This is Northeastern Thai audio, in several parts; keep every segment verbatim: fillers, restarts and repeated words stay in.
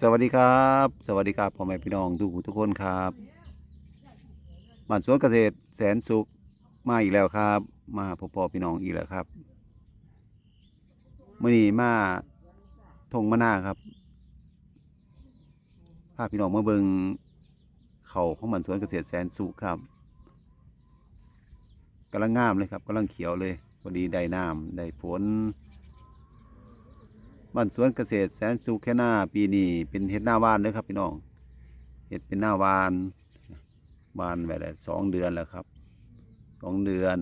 สวัสดีครับ สวัสดีครับ พ่อแม่พี่น้องทุกผู้ทุกคนครับ บ้านสวนเกษตรแสนสุขมาอีกแล้วครับ มาพบพ่อพี่น้องอีกแล้วครับ มื้อนี้มาท่งมานาครับ พาพี่น้องมาเบิ่งเข้าของบ้านสวนเกษตรแสนสุขครับ กำลังงามเลยครับ กำลังเขียวเลย พอดีได้น้ำได้ฝน บ้านสวนเกษตรแสนสุขแค่นาปีนี้เป็นเฮ็ดนาหว่านเลยครับพี่น้อง เฮ็ดเป็นนาหว่าน หว่านไว้ได้สองเดือนแล้วครับ สองเดือน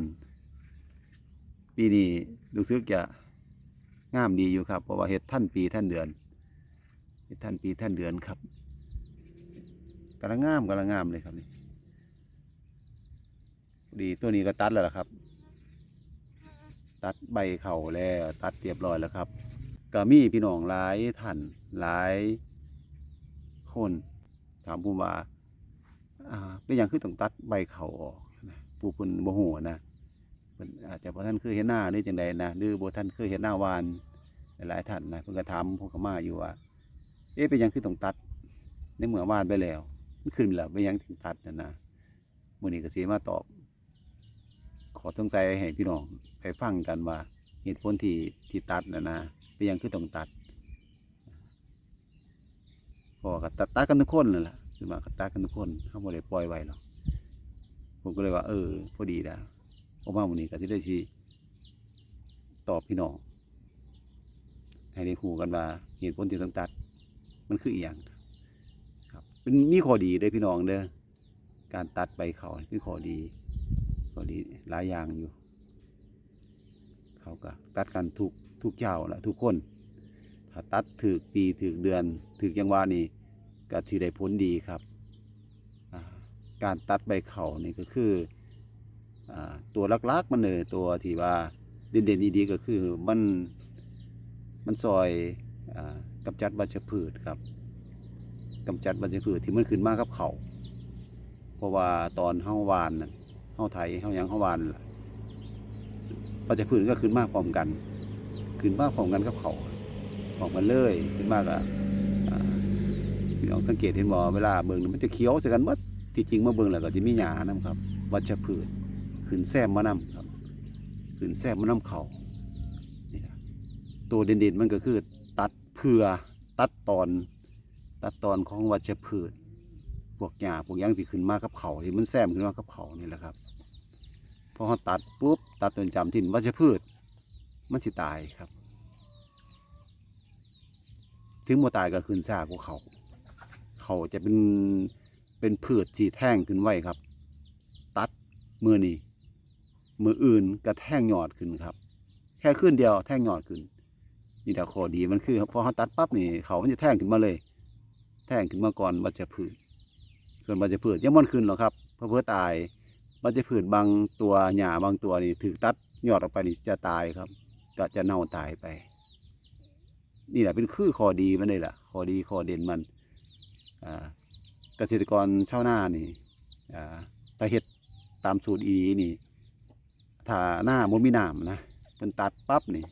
ปีนี้รู้สึกจะงามดีอยู่ครับ เพราะว่าเฮ็ดทันปีทันเดือน เฮ็ดทันปีทันเดือนครับ กำลังงาม กำลังงามเลยครับนี่ พอดีตัวนี้ก็ตัดแล้วล่ะครับ ตัดใบเข้าแล้ว ตัดเรียบร้อยแล้วครับ ก็มีพี่น้องหลายท่าน หลายคนถามผมว่า อ่า เป็นหยังคือต้องตัดใบเข้าออกนะ ผู้เพิ่นบ่ฮู้นะ เพิ่นอาจจะบ่ทันเคยเฮ็ดนาหรือจั่งใดนะ หรือบ่ทันเคยเฮ็ดนาหว่าน หลายๆท่านนะ เพิ่นก็ถามผมเข้ามาอยู่ว่า เอ๊ะ เป็นหยังคือต้องตัด ในเมื่อหว่านไปแล้ว มันขึ้นแล้ว เป็นหยังถึงตัดนั่นนะ มื้อนี้ก็สิมาตอบข้อสงสัยให้พี่น้องได้ฟังกันว่า เหตุผลที่ ที่ตัดน่ะนะ เป็นหยังคือต้องตัด เพราะว่าก็ตัด ตัดกันทุกคนนั่นล่ะ ส่วนมากก็ตัดกันทุกคน เฮาบ่ได้ปล่อยไว้หรอก ผมก็เลยว่า เออ พอดีแล้ว ออกมามื้อนี้ก็สิได้สิตอบพี่น้อง ให้ได้ฮู้กันว่าเหตุผลที่ต้องตัด มันคืออีหยังครับ เป็น มีข้อดีเด้อพี่น้องเด้อ การตัดใบเข้านี่เป็นข้อดี ข้อดีหลายอย่างอยู่ เขาก็ตัดกันทุก ทุกเจ้าละทุกคน ถ้าตัดถืกปีถืกเดือนถืกจังหวะนี่ก็สิได้ผลดีครับ อ่า การตัดใบเข้านี่ก็คือ อ่า ตัวหลักๆมันเลย ตัวที่ว่าเด่นๆอีหลีก็คือมัน มันซ่อย อ่า กำจัดวัชพืชครับ กำจัดวัชพืชที่มันขึ้นมากับเข้า เพราะว่าตอนเฮาหว่านน่ะ เฮาไถ เฮาหยัง เฮาหว่านล่ะ วัชพืชก็ขึ้นมาพร้อมกัน ขึ้นมาพร้อมกันกับเข้า พร้อมกันเลย ขึ้นมาก็ อ่า พี่น้องสังเกตเห็นบ่ เวลาเบิ่งนี่มันจะเขียวใส่กันหมด ที่จริงมาเบิ่งแล้วก็จะมีหญ้านำครับ วัชพืชขึ้นแซมมานำครับ ขึ้นแซมมานำเข้า นี่ล่ะ ตัวเด่นๆมันก็คือตัดเพื่อ ตัดตอน ตัดตอนของวัชพืช พวกหญ้าพวกหยังที่ขึ้นมากับเข้า ที่มันแซมขึ้นมากับเข้านี่แหละครับ พอเฮาตัดปุ๊บ ตัดต้นจามทิ่ม วัชพืชมันสิตายครับ ถึงบ่ตายก็ขึ้นช้ากว่าเข้า เข้าจะเป็น เป็นพืชที่แทงขึ้นไวครับ ตัดมื้อนี้ มื้ออื่นก็แทงยอดขึ้นครับ แค่คืนเดียวแทงยอดขึ้น นี่แหละข้อดีมันคือ พอเฮาตัดปั๊บนี่ เข้ามันจะแทงขึ้นมาเลย แทงขึ้นมาก่อนวัชพืช ส่วนวัชพืชยังบ่ทันขึ้นหรอกครับ เผลอๆตาย วัชพืชบางตัว หญ้าบางตัวนี่ถูกตัดยอดออกไปนี่จะตายครับ ก็จะเน่าตายไป นี่แหละเป็นคือข้อดีมันเลยล่ะ ข้อดีข้อเด่นมัน อ่า เกษตรกรชาวนานี่ อ่า ถ้าเฮ็ดตามสูตรอีหลีนี่ ถ้านาบ่มีน้ำนะ เพิ่นตัดปั๊บนี่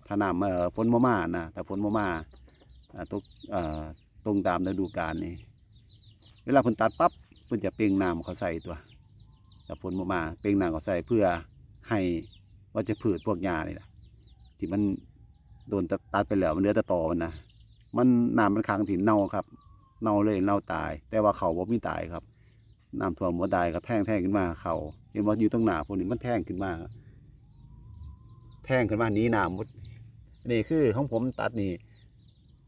ถ้าน้ำ เอ่อ ฝนบ่มานะ ถ้าฝนบ่มา อ่า ตก เอ่อ ตรงตามฤดูกาลนี่ เวลาเพิ่นตัดปั๊บ เพิ่นจะเป่งน้ำเข้าใส่ตัว ถ้าฝนบ่มา เป่งน้ำเข้าใส่เพื่อให้วัชพืชพวกหญ้านี่ล่ะ ที่มันโดนตัด ตัดไปแล้ว มันเหลือแต่ตอมันนะ มัน น้ำมันขังที่เน่าครับ เน่าเลย เน่าตาย แต่ว่าเข้าบ่มีตายครับ น้ำท่วมบ่ตาย ก็แทง แทงขึ้นมาเข้า เห็นบ่ อยู่ตรงหน้าพวกนี้มันแทงขึ้นมา แทงขึ้นมาหนีน้ำหมด นี่คือของผมตัดนี่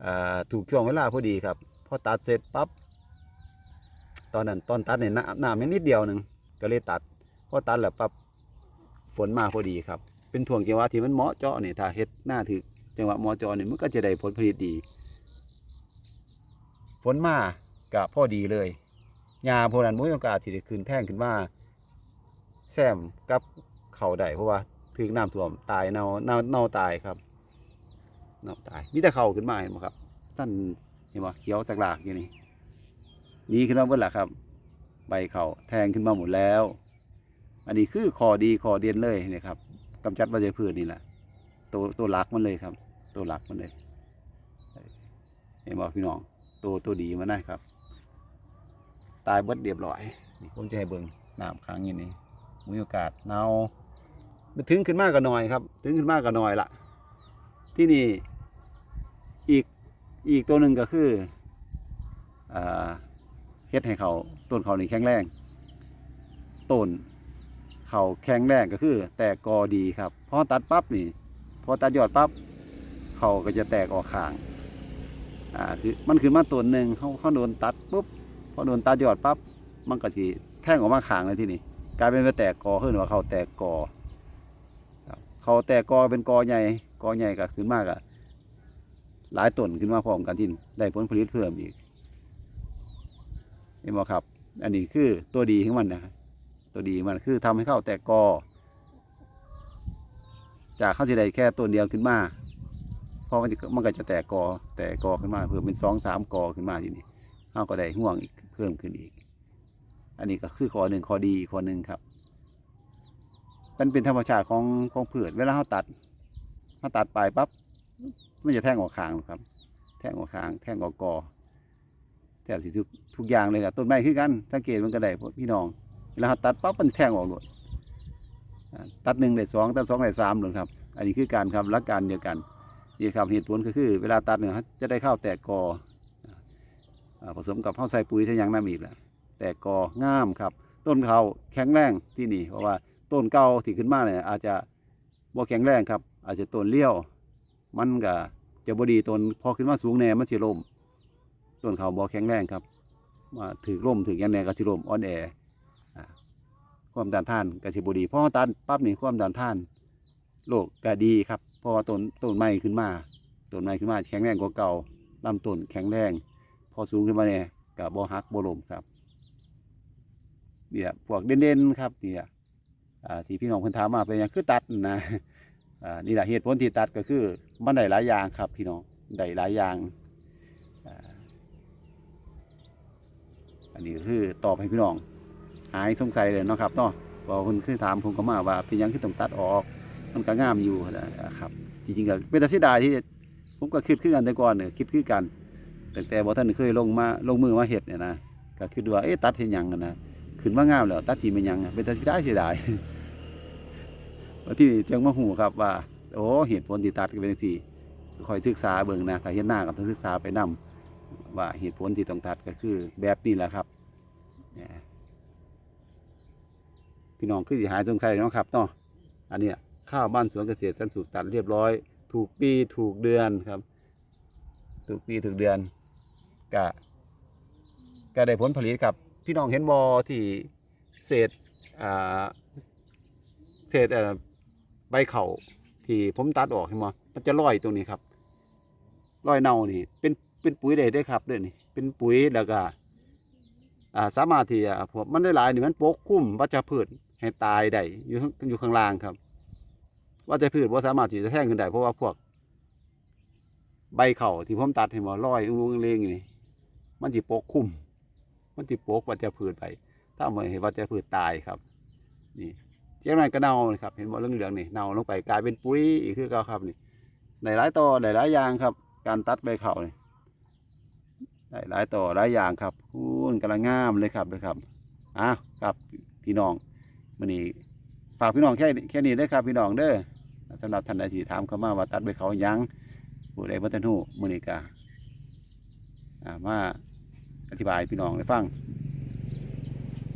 อ่า ถูกช่วงเวลาพอดีครับ พอตัดเสร็จปั๊บ ตอนนั้นตอนตัดเนี่ยน้ำ น้ำยังนิดเดียวหนึ่ง ก็เลยตัด พอตัดแล้วปั๊บ ฝนมาพอดีครับ เป็นช่วงจังหวะที่มันเหมาะเจาะนี่ ถ้าเฮ็ดนาถูกจังหวะเหมาะเจาะนี่ มันก็จะได้ผลผลิตดี ฝนมาก็พอดีเลย หญ้าพวกนั้นบ่มีโอกาสที่จะขึ้นแทงขึ้นมาแซมกับเข้าได้ เพราะว่าถูกน้ำท่วมตาย เน่า เน่า เน่าตายครับ เน่าตาย มีแต่เข้าขึ้นมา เห็นบ่ครับ สั้น เห็นบ่ เขียวสักหลากอยู่นี่ หนีขึ้นมาเบิดล่ะครับ ใบเข้าแทงขึ้นมาหมดแล้ว อันนี้คือข้อดีข้อเด่นเลยนะครับ กำจัดวัชพืชนี่แหละ ตัว ตัวหลักมันเลยครับ ตัวหลักมันเลย เห็นบ่พี่น้อง ตัวตัวดีมาได้ครับ ตายเบิดเรียบร้อย นี่ผมจะให้เบิ่ง น้ำขังอยู่นี่ มีโอกาสเน่า มันถึงขึ้นมาก็หน่อยครับ ถึงขึ้นมาก็หน่อยละ ที่นี่ อีก อีกตัวหนึ่งก็คือ อ่า เฮ็ดให้เขา ต้นเขานี่แข็งแรง ต้นเขาแข็งแรงก็คือแตกกอดีครับ พอตัดปั๊บนี่ พอตัดยอดปั๊บ เขาก็จะแตกออกข้าง อ่า ที่มันขึ้นมาต้นหนึ่ง เขา เขาโดนตัดปุ๊บ พอโดนตัดยอดปั๊บ มันก็สิแทงออกมาข้างเลยที่นี่ กลายเป็นว่าแตกกอ คือว่าเขาแตกกอ ครับ เขาแตกกอเป็นกอใหญ่ กอใหญ่ก็ขึ้นมาก็หลายต้นขึ้นมาพร้อมกันที่นี่ ได้ผลผลิตเพิ่มอีก เห็นบ่ครับ อันนี้คือตัวดีของมันนะ ตัวดีมันคือทำให้เขาแตกกอ จากเขาสิได้แค่ต้นเดียวขึ้นมา เพราะมันจะ มันก็จะแตกกอ แตกกอขึ้นมาเพิ่มเป็นสองสามกอขึ้นมาที่นี่ เขาก็ได้ห่วงอีกเพิ่มขึ้นอีก อันนี้ก็คือข้อหนึ่ง ข้อดีอีกข้อหนึ่งครับ มันเป็นธรรมชาติของ ของพืช เวลาเขาตัด เขาตัดปลายปั๊บ มันจะแทงออกข้างครับ แทงออกข้าง แทงออกกอ แทบสิทุก ทุกอย่างเลยครับ ต้นไม้คือกัน สังเกตมันก็ได้ พี่น้อง เวลาเขาตัดปั๊บ มันแทงออกเลย อ่า ตัดหนึ่งได้สอง ตัดสองได้สามเลยครับ อันนี้คือการครับ หลักการเดียวกัน นี่ครับ เหตุผลก็คือ เวลาตัดเนี่ย จะได้ข้าวแตกกอ อ่า ผสมกับเขาใส่ปุ๋ยใส่หยังนำอีกแหละ แตกกองามครับ ต้นเขาแข็งแรงที่นี่ เพราะว่าต้นเก่าที่ขึ้นมาเนี่ย อาจจะบ่แข็งแรงครับ อาจจะต้นเลี้ยว มันก็จะบ่ดี ต้นพอขึ้นมาสูงแน่ มันสิล้ม ต้นเขาบ่แข็งแรงครับ ว่าถืกลมถืกหยังแน่ก็สิล้ม อ่อนแอ อ่า ความต้านทานก็สิบ่ดี พอตัดปั๊บนี่ ความต้านทานโรคก็ดีครับ เพราะว่าต้น ต้นใหม่ขึ้นมา ต้นใหม่ขึ้นมาแข็งแรงกว่าเก่า ลำต้นแข็งแรง พอสูงขึ้นมาเนี่ยก็บ่หักบ่ล้มครับ เนี่ย พวกเด่นๆครับ เนี่ย อ่า ที่พี่น้องเพิ่นถามมาเป็นหยังคือตัดนะ อ่า นี่แหละเหตุผลที่ตัดก็คือมันได้หลายอย่างครับพี่น้อง ได้หลายอย่าง อ่า อันนี้ก็คือตอบให้พี่น้องหายสงสัยเลยเนาะครับเนาะ เพราะเพิ่นเคยถามผมก็มาว่าเป็นหยังคือต้องตัดออก มันก็งามอยู่นะครับ จริงๆก็เป็นตาเสียดายที่ ผมก็คิดคือกันแต่ก่อนเนี่ย คิดคือกัน ตั้งแต่บ่ทันเคยลงมา ลงมือมาเฮ็ดเนี่ยนะ ก็คิดว่า เอ๊ะ ตัดเฮ็ดหยังอะนะ ขึ้นมางามแล้ว ตัดถิ่มเป็นหยังอะ เป็นตาเสียดาย เสียดาย วันที่จังมาฮู้ครับว่า โอ้ เหตุผลที่ตัดก็เป็นจังซี่ ค่อยศึกษาเบิ่งนะ ถ้าเฮ็ดนาก็ต้องศึกษาไปนำ ว่าเหตุผลที่ต้องตัดก็คือแบบนี้แหละครับ เนี่ย พี่น้องคือสิหายสงสัยเนาะครับเนาะ อันเนี้ยข้าวบ้านสวนเกษตรแสนสุขตัดเรียบร้อย ถูกปีถูกเดือนครับ ถูกปีถูกเดือน ก็ ก็ได้ผลผลิตครับ พี่น้องเห็นบ่ที่เศษ อ่า เศษ เอ่อ ใบข้าวที่ผมตัดออก เห็นบ่ มันจะลอยตรงนี้ครับ ลอยเน่านี่ เป็น เป็นปุ๋ยได้เด้อครับเด้อนี่ เป็นปุ๋ย แล้วก็ อ่า สามารถที่จะ พวกมันหลายๆนี่ มันปกคลุมวัชพืชให้ตายได้ อยู่ข้าง อยู่ข้างล่างครับ วัชพืชบ่สามารถที่จะแทงขึ้นได้ เพราะว่าพวก ใบข้าวที่ผมตัด เห็นบ่ ลอยอุ้งๆเล็งๆนี่ มันสิปกคลุม มันสิปกวัชพืชไป ทำให้วัชพืชตายครับ นี่ จักหน่อยก็เน่าเลยครับ เห็นบ่ เหลืองๆนี่ เน่าลงไปกลายเป็นปุ๋ยอีกคือเก่าครับนี่ ได้หลายต่อ ได้หลายอย่างครับ การตัดใบข้าวนี่ ได้หลายต่อหลายอย่างครับ คุณ กำลังงามเลยครับ เด้อครับ อ่ะครับ พี่น้อง มื้อนี้ฝากพี่น้องแค่ แค่นี้เด้อครับ พี่น้องเด้อ สำหรับท่านใดที่ถามเข้ามาว่าตัดใบข้าวหยัง ผู้ใดบ่ทันฮู้ มื้อนี้ก็ อ่า มาอธิบายให้พี่น้องได้ฟัง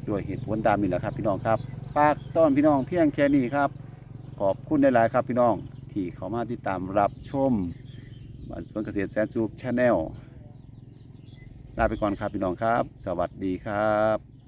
ด้วยเหตุผลตามนี้แหละครับ พี่น้องครับ ฝากต้อนพี่น้องเพียงแค่นี้ครับ ขอบคุณหลายๆครับพี่น้อง ที่เข้ามาติดตามรับชมบ้านสวนเกษตรแสนสุข Channel ลาไปก่อนครับพี่น้องครับ สวัสดีครับ